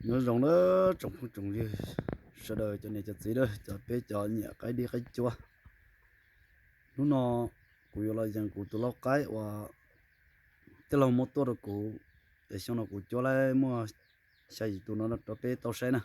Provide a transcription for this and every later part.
Nyob zoo na tsoom phooj tsoom ywg sawv daws, cov niam cov txiv, cov peb cov nyiam qaib dib qaib cuab. Hnub no kuv yuav los yees kuv tus lau qaib uas tij laug muab tuaj rau kuv, es xyoo no kuv cuab laib muaj xya yim tus no rau peb tau saib na.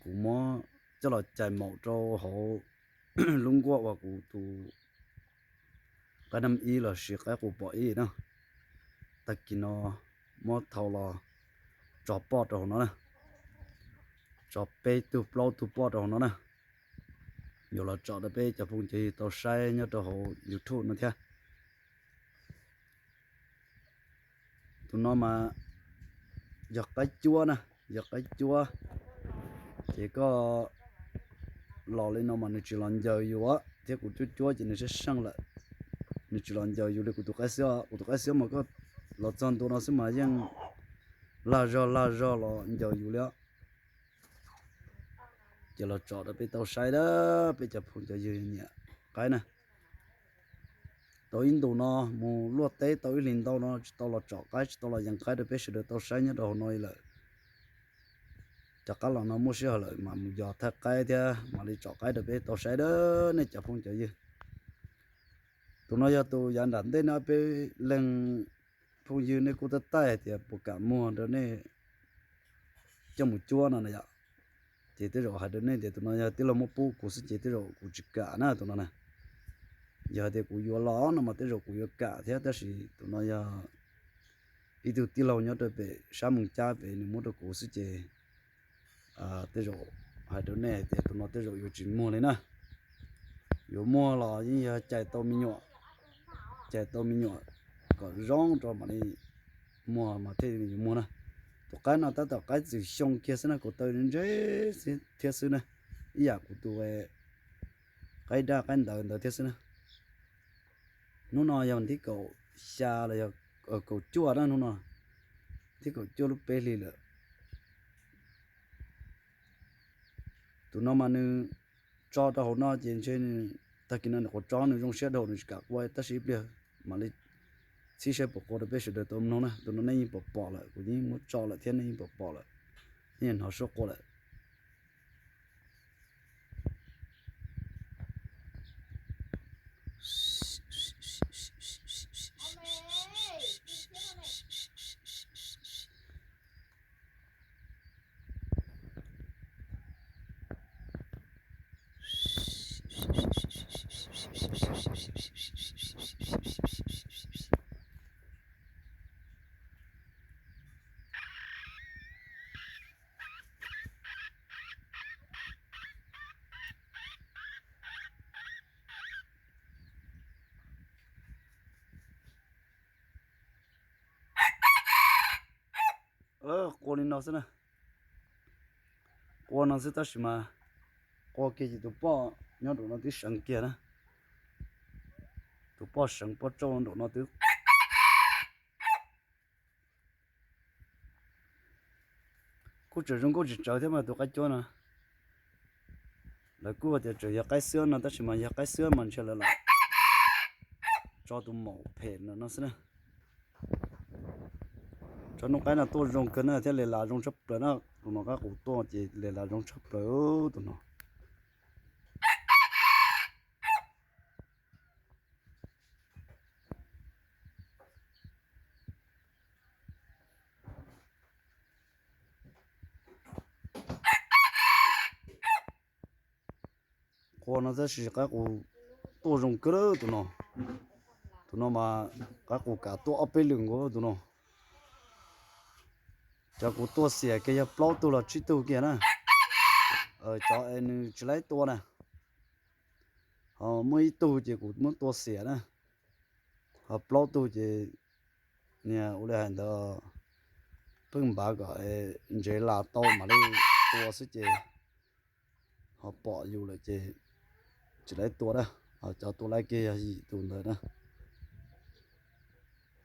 Kuv muab coj los cais maum rau hauv lub nkuaj uas kuv tus qaib nam ib los sis qaib qus pom ib na. Tag kis no muab thau los tso poj rau hauv no na, tso peb tug plaub tug poj rau hauv no na. Yuav los tsom rau peb cov phooj cov ywg tau saib nyob rau hauv YouTube no thiab. Tus no mas yog qaib cuab na, yog qaib cuab. Ces koj los li no mas nws tsis los ncaws yus thiab, kuv cuab cuab ces nws sab seej lawm. Nws tsis los ncaws yus li kuv tus qaib xwb, kuv tus qaib xwb mas koj los txog ntua no xwb mas yeej lag zog lag zog los ncaws yus li os. Ces los tsom rau peb tau saib a, peb cov phooj cov ywg nyiam qaib na. Tau ib ntus no mus luaj teb tau ib hlis ntau no tsis tau los tsom qaib tsis tau los yees qaib rau peb sawv daws tau saib nyob rau hauv no li lawm. Rov qab los no muaj sij hawm lawm mam mus yos thaij qaib thiab mam li tsom qaib rau peb tau saib a, nej cov phooj cov ywg. Tus no yog tus yav nram ntej no peb leeg phooj ywg nej kuj taij taij hais tias puas kam muag rau nej coj mus cuab no na yom. Ces tej zaum hais rau nej tias tus no yog tij laug muab pub kuv xwb ces tej zaum kuv tsis kam na tus no na. Yog hais tias kuv yuav los no mas tej zaum kuv yuav kam thiab, tab sis tus no yog ib tug tij laug nyob rau pem sab Moos Cab pem nws muab rau kuv xwb ces tej zaum hais rau nej hais tias tus no tej zaum yuav tsis muag li na. Yuav muag los yeej yog cais tau me nyuam, cais tau me nyuam kom zoo rau mam li muag mas thiaj yuav muag na. Tus qaib no tab tom qaib txwm xyoo kiag xwb na, kuv taw ntse thiab xwb na, ib yam kuv tus qaib daj qaib ntawv ntawd thiab xwb na. Hnub no yog thib kaum xya los yog kaum cuaj na, hnub no thib kaum cuaj lub peb hlis lawm. Tus no mas nws tso rau hauv no ces ntshe tag kis no nws quav tso nws zoo siab dhau nws tsis kam qua, tab sis ib pliag mam li txhib saib puas qua rau peb sawv daws tau mloog na. Tus no nej yeej pom pom lawm, kuv yeej muab tso lawm thiab nej yeej pom pom lawm, nej hnov suab qua lawm. Qua li no xwb na, qua no xwb tab sis mas qua kiag ces tus poj nyob nraum no twb seev kiag na. Tus poj seev poj tsauj nraum no twb kuj tseem zoo nkauj tsis tsawg thiab mas tus qaib cuab no. Lawv kuj tias tseem yog qaib xwb no tab sis mas yog qaib xwb mas ntshe lawv lam tso tus maum phem no xwb na. Tsob noob qaib no tuaj zoo kawg na thiab le las zoo tshaj plaws na. Tus no qaib qus tuaj ces le las zoo tshaj plaws tus no. Qua no tab sis qaib qus tuaj zoo kawg tus no. Tus no mas qaib qus kam tuaj ob peb lwm nkaus tus no. Cov kuv tua xiam kiag yog plaub tug los tsib tug kiag na. Cov es nws tsis laib tua na, ho muaj ib tug ces kuv muab tua xiam na, ho plaub tug ces niag ua li hais ntawd, pheej npav kom ntsev las tau mam li tua xwb ces ho pom yus lawm ces tsis laib tua na. Ho cov tua laib kiag yog yim tus ntawd na.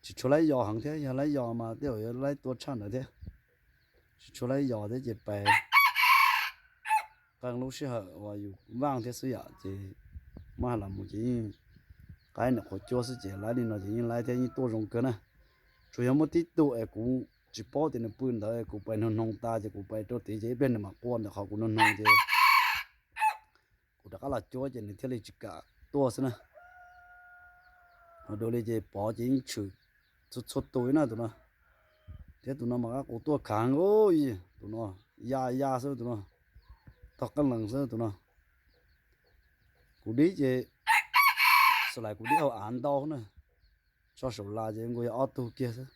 Tsis tshua laib yos heev thiab, yog laib yos mas tej zaum yuav laib tua tshaj ntawd thiab. Tsis tshua laib yos thiab ces pais qee lub sij hawm uas yus vaj thiab xwb yom, ces muab hais los mus ces yeej qaib ntawm qhuav cuab xwb ces laib li no ces yeej laib thiab yeej tuaj zoo kawg na. Tsuas yog muaj tib tug es kuv tsis paub tias nws pw ntawd, kuv pais nug noog tas ces kuv pais rau tid ces ib pliag nws mam quaj ntawm qhov kuv nug noog ces kuv rov qab los cuab ces nws thiaj li tsis kam tuaj xwb na. Ho dua li ces Pov ces yeej tshwm txhua txhua tus na tus no, thiab tus no mas qab quv tuaj khav nkaus, tus no ya ya xwb tus no, tog qeej lees xwb tus no. Kuv dib ces, xav lais kuv dib hauv av ntau na, tso saum las ces nkaus yog ob tug kiag xwb.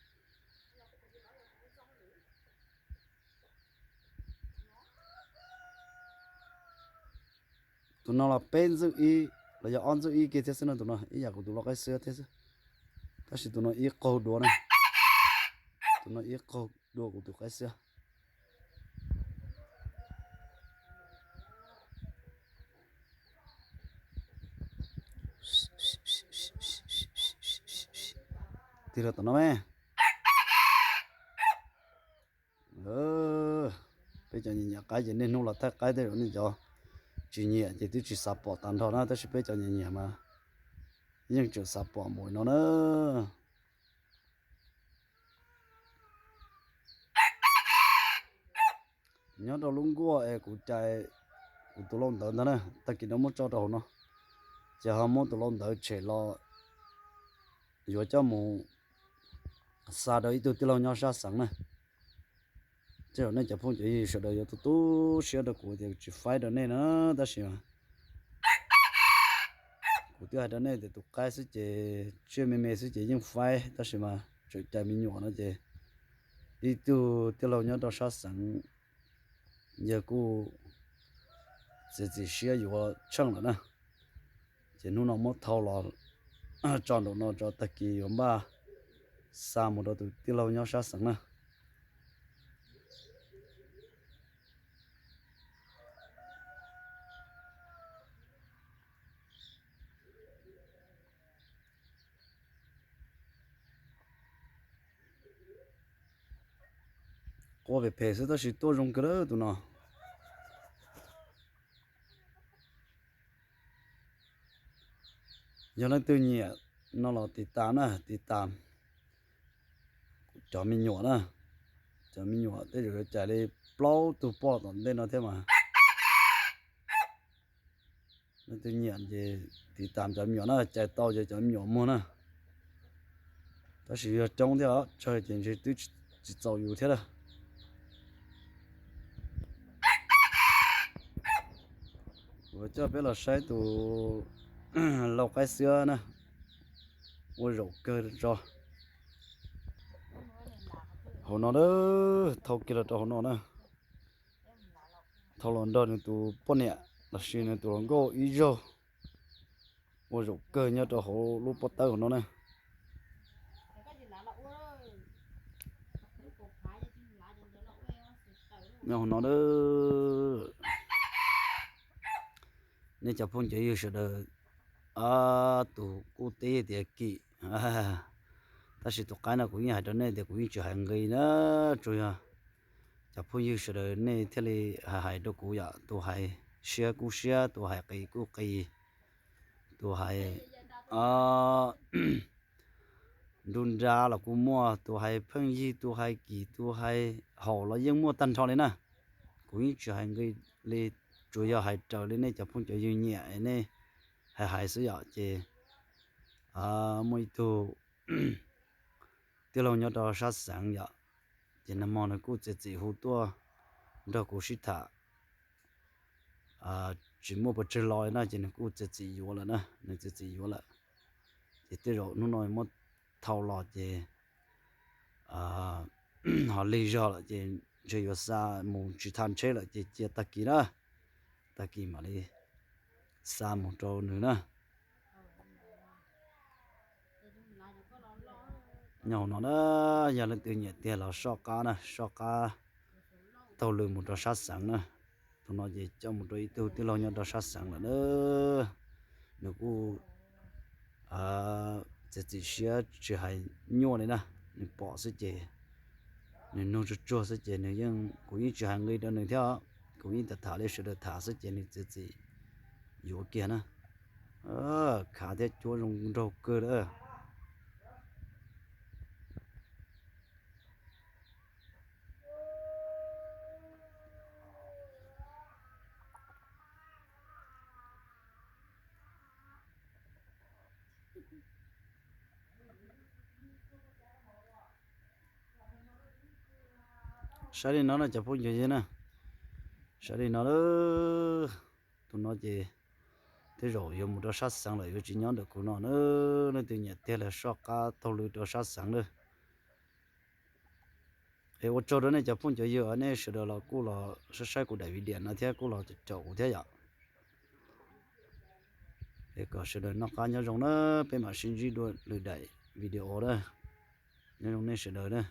Tus no los peb ntxwj ib los yog ob ntxwj ib kiag thiab xwb no, tus no ib yam kuv tus lau qaib xiab thiab xwb, tab sis tus no ib qaug dua na, tus no ib qaug dua kuv tus qaib xiab. Tig rau tom no me. Peb cov nyiam nyiam qaib ces niaj hnub los thaij qaib, tej zaum nej cov tsis nyiam ces twb tsis xav pom tag nrho na, tab sis peb cov nyiam nyiam mas yeej tseem xav pom mus no na. Nyob rau lub nkuaj es kuv cais kuv tus lau ntawv ntag na, tag kis no muab tso rau hauv no, ces ho muab tus lau ntawv tshem los yuav coj mus xa rau ib tug tij laug nyob sab xeev na. Tej zaum nej cov phooj cov ywg sawv daws yuav tu tu siab rau kuv tias tsis faib rau nej na, tab sis kuv twb hais rau nej tias tus qaib xwb ces tsiaj me me xwb ces yeej faib, tab sis mas tseem cais me nyuam no ces ib tug tij laug nyob rau sab xeev yawg kuj txiav txim siab yuav tsheej lawm na. Ces hnub no muab thau los tso nraum no tso, tag kis yuav npaj xa mus rau tus tij laug nyob sab xeev na. Quaj phem phem xwb tab sis tuaj zoo kawg lawm tus no. Yog leej twg nyiam no los tiv tas na, tiv tas cov me nyuam na. Cov me nyuam tej zaum yuav cais li plaub tug poj tom ntej no thiab mas. Leej twg nyiam ces tiv tas cov me nyuam na, cais tau ces cov me nyuam muag na. Tab sis yog coob thiab os, tsawg ces ntshe twb tsis txaus yus thiab lawm. Kuv coj peb los saib tus lau qaib xiab na, ua zaum kawg tso. Hauv no, thau kiag los rau hauv no na. Thau los nrog nws tus poj niam los sis nws tus hluas nkauj ib zaug ua zaum kawg nyob rau hauv lub pob tawb hauv no na. Nyob hauv no, nej cov phooj cov ywg sawv daws, tus kuj teb tias kim, tab sis tus qaib no kuv yeej hais rau nej tias kuv yeej tsis hais nqi na, tsuas yog cov phooj ywg sawv daws nej thiaj li hais hais rau kuv yom, tus hais siab kuj siab, tus hais qis kuj qis, tus hais nru nra los kuj muaj, tus hais pheej yig, tus hais kim, tus hais haum los yeej muaj tag nrho li na. Kuv yeej tsis hais nqi li, tsuas yog hais raws li nej cov phooj cov ywg nyiam nej hais hais xwb yom. Ces muaj ib tug tij laug nyob rau sab xeev yom, ces nag hmo nws kuj txiav txim hu tuaj nrog kuv sib tham, tsis muaj pes tsawg lo li na, ces nws kuj txiav txim yuav lawm na, nws txiav txim yuav lawm. Ces tej zaum hnub no muab thau los ces ho lig zog lawm ces ntshe yuav xa mus tsis tha tsheb lawm ces cia tag kis na, tag kis mam li xa mus rau nws na. Nyob hauv no na, yog leej twg nyiam tiag los soj qab na, soj qab taug lw mus rau sab xeev na. Tus no ces coj mus rau ib tug tij laug nyob rau sab xeev lawm na. Nws kuj txiav txim siab tsis hais nyuaj li na, nws pom xwb ces nws nug tsuag tsuag xwb ces nws yeej, kuv yeej tsis hais nqi rau nws thiab, kuv yeej tham tham li sawv daws tham xwb ces nws txiav txim yuav kiag na. Khav thiab cuab zoo nraug kawg lawm. Saib li no na cov phooj ywg na, saib li no lawm. Tus no ces tej zaum yuav mus rau sab xeev lawm, yuav tsis nyob ntawm kuv no na. Leej twg nyiam tiag los soj qab taug lw rau sab xeev na. Es ua tsaug rau nej cov phooj cov ywg, nej sawv daws los kuj los saib saib kuv daim video no thiab kuj los caum kuv thiab yom. Es kom sawv daws noj qab nyob zoo na, peb mam sib ntsib dua lwm daim video na. Nyob zoo nej sawv daws na.